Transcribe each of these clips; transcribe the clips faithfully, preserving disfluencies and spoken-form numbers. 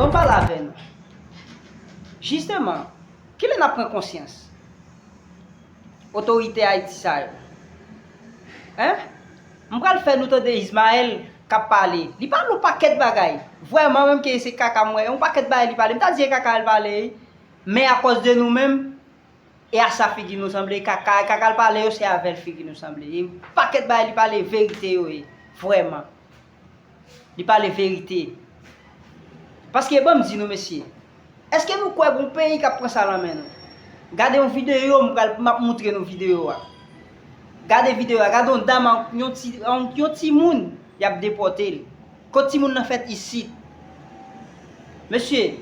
Bon, m pale avè nou. Jisteman, kilè n ap pran konsyans? Otorite Ayiti sa yo. Hein? M pral fè nou tande Ismaël k ap pale. Li pale yon pakèt bagay. Vrèman, menm ke se kaka m wè, yon pakèt bagay li pale. M ta di e kaka l pale, wi. Men akòz de nou menm, e a sa figi nou sanble, kaka, kaka l pale yo, se avè l figi nou sanble. E pakèt bagay li pale, verite yo ye, vrèman. Li pale verite. Paske, ban m di nou, mesye, èske nou kwè gon peyi k ap pran sa nan men nou? Gade yon videyo, m pral, m ap moutre nou videyo a. Gade videyo a, gade yon dam ak yon ti, yon, yon timoun, y ap depòte l. Kot timoun nan fèt isit? Mesye,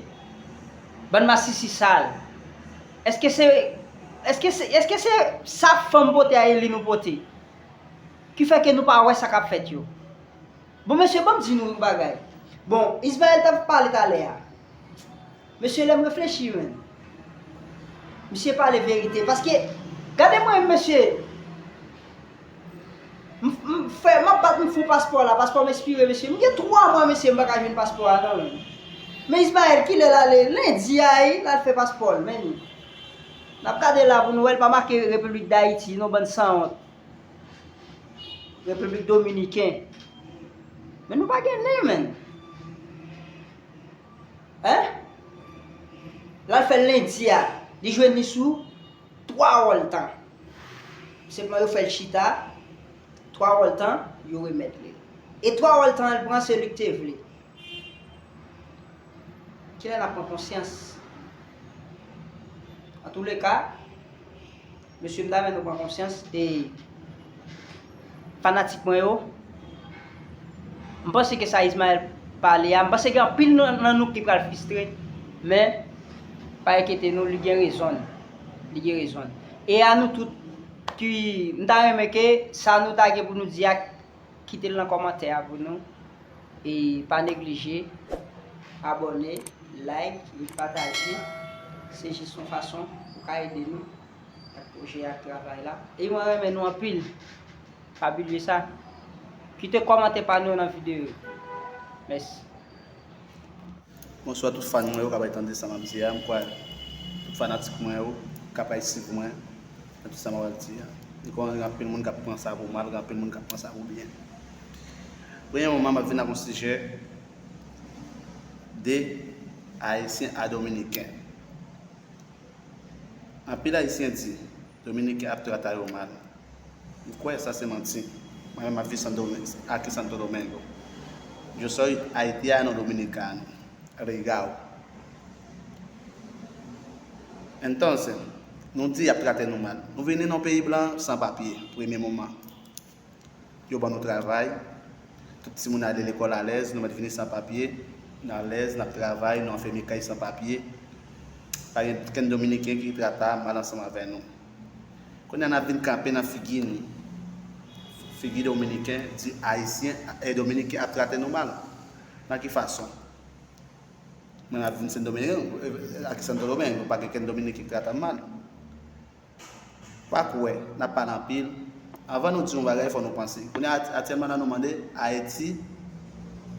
bann masisi sal. Èske se, èske se, èske se sa fanm pote a e li nou pote? Ki fè ke nou pa wè sa k ap fèt yo. Bon, mesye, ban m di nou yon bagay. Bon, Ismaël t ap pale talè a. Mesye, lè m reflechi, menm. Misye pale verite. Paske, gade mwen, mesye. M, m, frè, m ap bat m fou paspò la. Paspò m ekspire, mesye. M gen twa mwa, mesye, m pa ka jwenn paspò a, non, menm. Men Ismaël, kilè l ale? Lendi a, wi, l al fè paspò l, men. N ap gade la pou nou wè, l pa make Repiblik Dayiti, non, bann sanwont. Repiblik Dominiken. Men nou pa gen nen, menm. Hein? L al fè l lendi a. Li jwenn li sou twa wòltan. Senpman yo fè l chita. Twa wòltan, yo remèt li. E twa wòltan an l pran, se li k te vle. Kilè n ap pran konsyans? Antouleka, mesye, m ta renmen nou pran konsyans. E fanatik mwen yo, m panse ke sa Ismaël pale a, m panse gen anpil nan, nan nou ki pral fristre, men pa enkyete nou, li gen rezon l. Li gen rezon l. E a nou tout ki, m ta renmen ke sa nou ta gen pou nou di a, kite l nan kòmantè a pou nou. E pa neglije abòne, like e pataje. Se jis yon fason pou ka ede nou ak pwojè ak travay la. E mwen renmen nou anpil. Pa bliye sa. Kite kòmantè pa nou nan videyo. Mèsi. Bonswa tout fan mwen yo k ap tande sa m ap di a. M kwè tout fanatik mwen yo k ap suiv mwen nan tout sa m ap di a. Li konnen gen anpil moun k ap pran sa pou mal, gen anpil moun k ap pran sa pou byen. Premyèman, m ap vin ak yon sijè de Ayisyen a Dominiken. Anpil Ayisyen di Dominiken ap trata yo mal. M kwè sa se manti. Mwen menm m ap viv Santo, aquí Santo Domingo. Yo soy haitiano dominicano, ligao. Entonces, nou di y ap trate nou mal. Nou vini nan peyi blan san papye, premye moman. Yo ban nou travay. Tout timoun ale lekòl alèz, nou mèt vini san papye, n alèz, n ap travay, nou anfème kay san papye. Pa gen kenn Dominiken ki trata mal ansanm avè nou. Kounye a n ap vin kanpe nan figi nou. Figi Dominiken, di Ayisyen, e Dominiken ap trate nou mal. Nan ki fason? Mwen ap vin Sendomengo, e, e, aquí Santo Domingo, pa gen kenn Dominiken ki trata m mal. Pa kwè, n ap pale anpil. Anvan nou di yon bagay, fò nou panse. Kounye a, aktyèlman la, nou mande Ayiti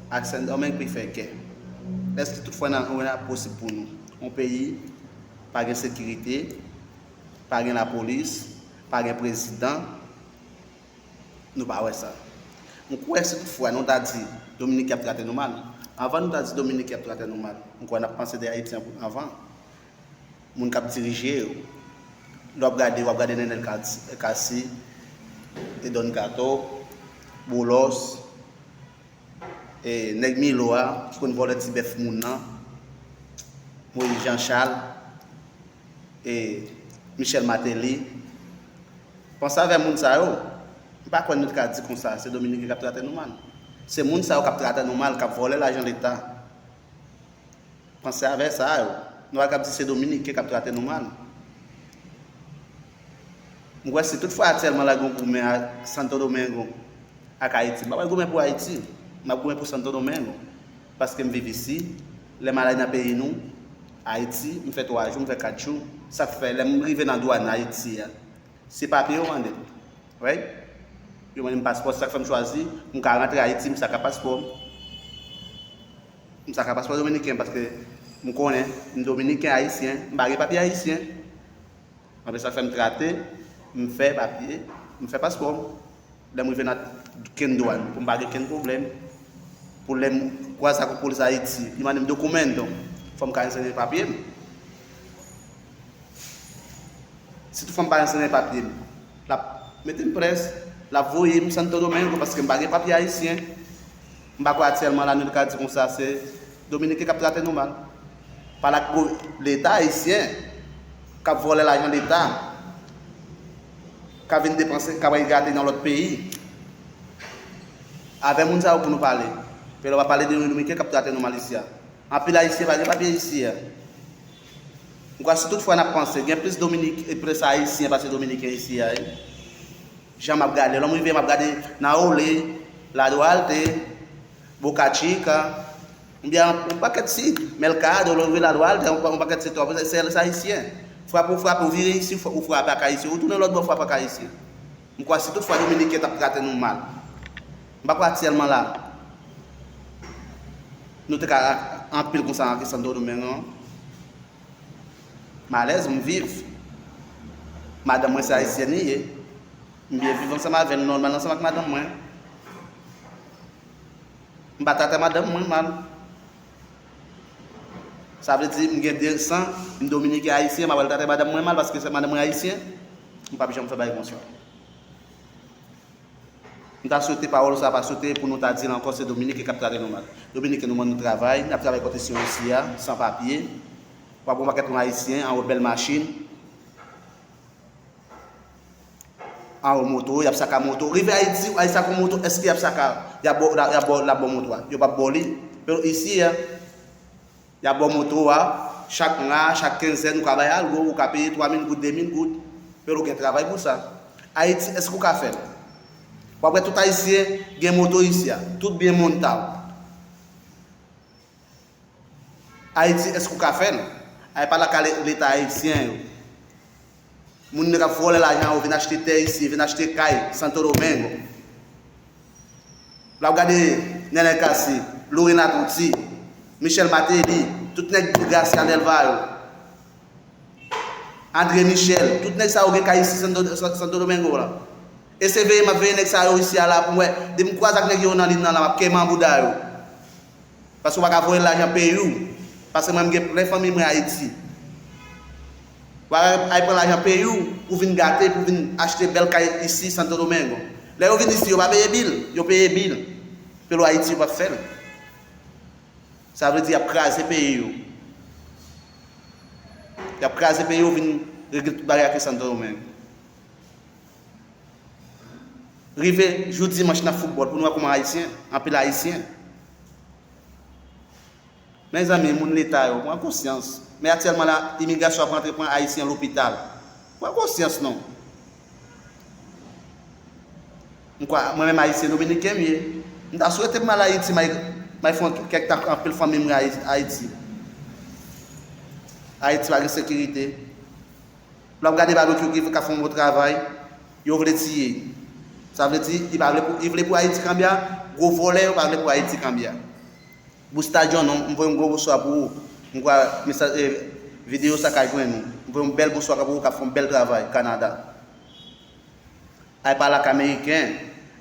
ak Sendomeng pou fè kè. Èske toutfwa nan, nan posib pou nou? Yon peyi, pa gen sekirite, pa gen lapolis, pa gen prezidan, nou pa wè sa. M kwè si toutfwa nou ta di Dominiken ap trate nou mal, anvan nou ta di Dominiken ap trate nou mal, m kwè n ap panse de Ayiti anvan. Moun k ap dirije yo. Lè w ap gade, w ap gade Nenel Cassy, Cassy, e Don Kato, Boulos, e nèg Milo a, ki konn vòlè ti bèf moun nan, Moïse Jean Charles, e Michel Martelly. Panse avè moun sa yo. M pa kwè nou t ka di konsa, se Dominiken k ap trate nou mal. Se moun sa yo k ap trate nou mal, k ap vòlè lajan Leta. Panse avè sa yo. Nou pa kab di se Dominiken k ap trate nou mal. M kwè si tout fwa aktyèlman la gen yon goumen a Santo Domingo ak Ayiti, m pa pral goumen pou Ayiti. M ap goumen pou Santo Domingo. Paske m viv isi. Lè m ale nan peyi nou, Ayiti, m fè twa jou, m fè kat jou. Sa k fè, lè m rive nan dwàn Ayiti a, se papye yo mande m. Right? Yo mande m paspò, se sa k fè m chwazi, m ka rantre Ayiti, m sa ka paspò m. M sa ka paspò dominiken paske m konnen m dominiken ayisyen, m pa gen papye ayisyen. Anben sa fè m trate, m fè papye, m fè paspò m. Lè m rive nan kenn dwàn, pou m pa gen kenn pwoblèm. Pou lè m kwaze ak yon polis Ayiti, li mande m dokumento, fò m ka anseye papye m. Si toutfwa m pa anseye papye m, l ap mete m près, l ap voye m Santo Domingo paske m pa gen papye ayisyen. M pa kwè aktyèlman la nou ka di konsa se Dominiken k ap trate nou mal. Pale ak gwo- Leta ayisyen k ap vòlè lajan Leta, k ap vin depanse, k ap al gate nan lòt peyi. Avè moun sa yo pou nou pale. Paske lè w ap pale de Dominiken k ap trate nou mal isi a. Anpil ayisyen pa gen papye isi a. M kwè si toutfwa n ap panse, gen plis Dominik, plis ayisyen pase dominiken isi a, wi. Jan m ap gade, lè m rive, m ap gade Naole, La Duarte, Boca Chica, oubyen yon pakèt sit, Mercado, lè w rive La Duarte, yon, yon pakèt sit, se, se ayisyen. Frape ou frape, ou vire isi, ou frape ak ayisyen, ou tounen lòt bò, ou frape ak ayisyen. M kwè si toutfwa dominiken t ap trate nou mal, m pa kwè aktyèlman la nou te ka anpil konsa nan Santo Domingo, non. M alèz, m viv. Madanm mwen se ayisyèn li ye. M byen viv ansanm avè l, nòmal ansanm ak madanm mwen. M pa trate madanm mwen mal. Sa vle di m gen de san, m dominiken ayisyen, m ap al trate madanm mwen mal paske se madanm mwen ayisyen. M p ap janm fè bagay konsa. M ta swete pawòl sa pa swete pou nou ta di l ankò, se Dominiken k ap trate nou mal. Dominiken nou ban nou travay, n ap travay kòte si yo isi a, san papye. W ap wè yon pakèt moun ayisyen anwo bèl machin, anwo moto, y ap saka moto. Rive Ayiti, Ayisyen ak yon moto, èske y ap saka, y ap ba w, y ap ba w, y ap ba w moto a? Yo p ap ba w li. Pero isi a, y ap ba w moto a, chak mwa, chak kenzèn, ou ka bay algo, ou ka peye twa mil goud, de mil goud. Pero gen travay pou sa. Ayiti, èske ou ka fè l? W ap wè tout Ayisyen gen moto isi a, tout byen moun ta w. Ayiti, èske ou ka fè l? Ay pale ak Leta ayisyen yo. Moun nèg ap vòlè lajan yo vin achte tè isi, vin achte kay Santo Domingo. L ap gade Nenel Cassy, Lorena Tonti, Michel Martelly, tout nèg Gracia Delva yo. André Michel, tout nèg sa yo gen kay isi Santo, Santo Domingo la. E se veye m ap veye nèg sa yo isi a la pou m wè. Depi m kwaze ak nèg yo nan liy nan la, m ap kenbe nan bouda yo. Paske w pa ka voye lajan peyi w. Paske mwen m gen plen fanmi mwen Ayiti. W a ay pran lajan peyi w pou vin gate, pou vin achte bèl kay isi Santo Domingo. Lè yo vin isi, yo pa peye bil, yo peye bil. Pero Ayiti, yo p ap fè l. Sa vle di y ap kraze peyi yo. Y ap kraze peyi yo, vin regle tout bagay ak Santo Domingo. Rive jou dimanch nan foutbòl pou nou wè kòman Ayisyen, anpil Ayisyen. Mezanmi, moun Leta yo, pran konsyans. Men aktyèlman la, imigrasyon ap rantre pran Ayisyen lopital. Pran konsyans non. M kwè, mwen menm Ayisyen Dominiken m ye. M ta swete m al Ayiti, m al, m al fè yon kèk tan ak anpil fanmi mwen Ayi-, Ayiti. Ayiti pa gen sekirite. Lè w ap gade Babekyou ki ka fè yon bon travay, yo vle tiye. Sa vle di, li pa vle pou, li vle pou Ayiti kanbya, gwo vòlè yo pa vle pou Ayiti kanbya. Busta John, m voye yon gwo bonswa pou ou. M kwè mesaj, eh, videyo sa ka jwenn ou. M voye yon bèl bonswa pou ou k ap fè yon bèl travay Kanada. Ay pale ak Ameriken,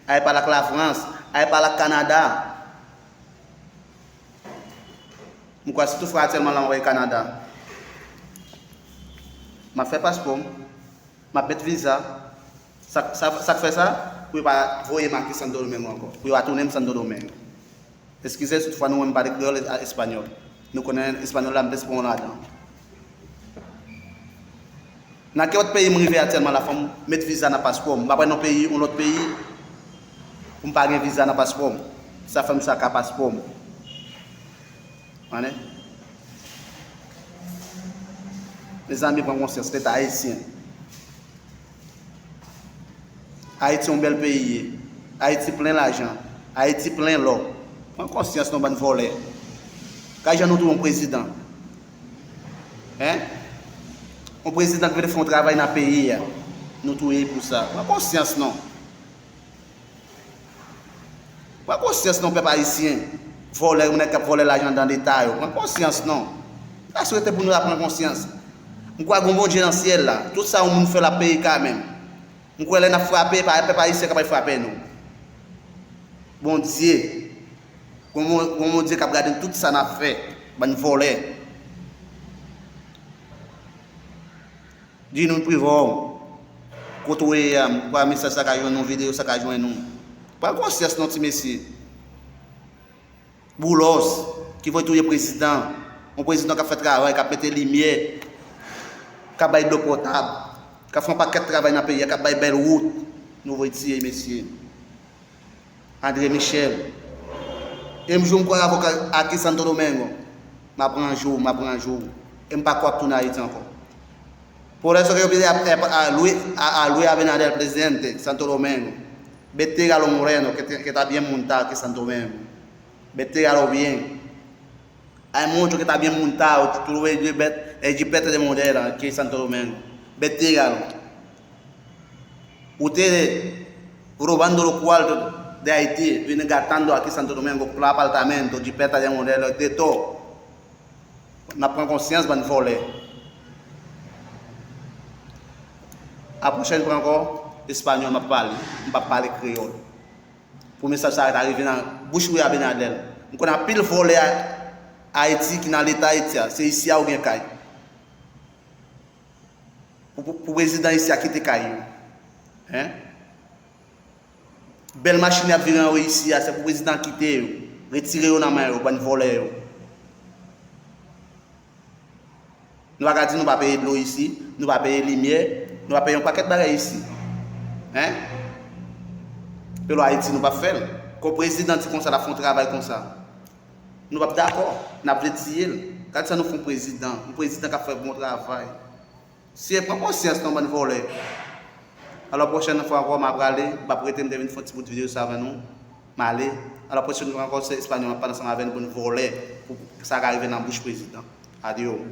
ay pale ak Lafrans, ay pale ak Kanada. M kwè si toutfwa aktyèlman la m ap al Kanada, m ap fè paspò m, m ap met viza. Sa, sa, sa k fè sa? Pou yo pa voye m ak Santo Domingo ankò. Pou yo pa tounen m Santo Domingo. Eskize si toutfwa nou wè m pale kreyòl a espanyòl. Nou konnen espanyòl la m plis bon ladan. Nan ki lòt peyi m rive aktyèlman la, fò m met viza nan paspò m. M pa pral nan peyi, yon lòt peyi, pou m pa gen viza nan paspò m. Sa fè m saka paspò m. Konnen? Mezanmi, pran konsyans, Leta ayisyen. Ayiti yon bèl peyi ye. Ayiti plen lajan. Ayiti plen lò. Pran konsyans non bann vòlè. Gad jan nou touye yon prezidan. Hein? Yon prezidan ki vle fè yon travay nan peyi a. Nou touye l pou sa. Pran konsyans non. Pran konsyans non pèp ayisyen. Vòlè, moun nèg k ap vòlè lajan nan Leta yo. Pran konsyans non. Sa sou rete pou nou la pran konsyans. M kwè gon Bondye nan syèl la. Tout sa yon moun fè l ap peye kanmenm. M kwè lè n ap frape, pa pèp ayisyen k ap al frape nou. Bondye. Gon Bon- gon Bondye k ap gade tout sa n ap fè. Bann vòlè. Di nou Privò, kote w ye a, m kwè mesaj sa ka jwenn nou, videyo sa ka jwenn nou. Pran konsyans non ti mesye. Boulos, ki voye touye prezidan. Yon prezidan k ap fè travay, k ap mete limyè, k ap bay dlo potab, k ap fè yon pakèt travay nan peyi a, k ap bay bèl wout. Nou voye tiye mesye. André Michel. E m jou m kwè avoka Aki Santo Domingo. M ap ranjou, m ap ranjou. E m pa kwè ap tounen Ayiti ankò. Por eso que yo pide a, a, a Luis, a, a Luis Abinader, presidente, Santo Domingo. Vete a los morenos, que, te- que está bien montado aquí Santo Domingo. Vete a lo bien. Hay mucho que está bien montado, tú lo ves, el jipeta de modelo aquí Santo Domingo. Vete a lo. Ustedes robando los cuartos de Haití, vienen gastando aquí Santo Domingo, por apartamento, jipeta de modelo, de todo. N ap pran konsyans, bann vòlè. A pwochèn fwa ankò, espanyòl m ap pale, m p ap pale kreyòl. Pou mesaj sa ta rive nan bouch Louis Abinader. M konn anpil vòlè a- Ayiti ki nan leta Ayiti a, se isi a yo gen kay. Pou, pou, pou prezidan isi a kite kay yo. Hein? Bèl machin y ap vire anwo isi a, se pou prezidan kite yo. Retire yo nan men yo, bann vòlè yo. Nou pa ka di nou pa peye dlo isi, nou pa peye limyè, nou pa peye yon pakèt bagay isi. Hein? Pelo Ayiti nou pa fè l. Kon prezidan di konsa, l ap fè yon travay konsa. Nou p ap dakò, n ap vle tiye l. Gad sa nou fè yon prezidan, yon prezidan k ap fè bon travay. Sye, pran konsyans non bann vòlè. Alò pwochèn fwa ankò m a prale, m p ap rete, m te vin fè yon ti bout videyo sa avè nou. M ale. Alò pwochèn fwa ankò se espanyòl m ap pale ansanm avè nou pou n vòlè. Pou sa ka rive nan bouch prezidan. Adios.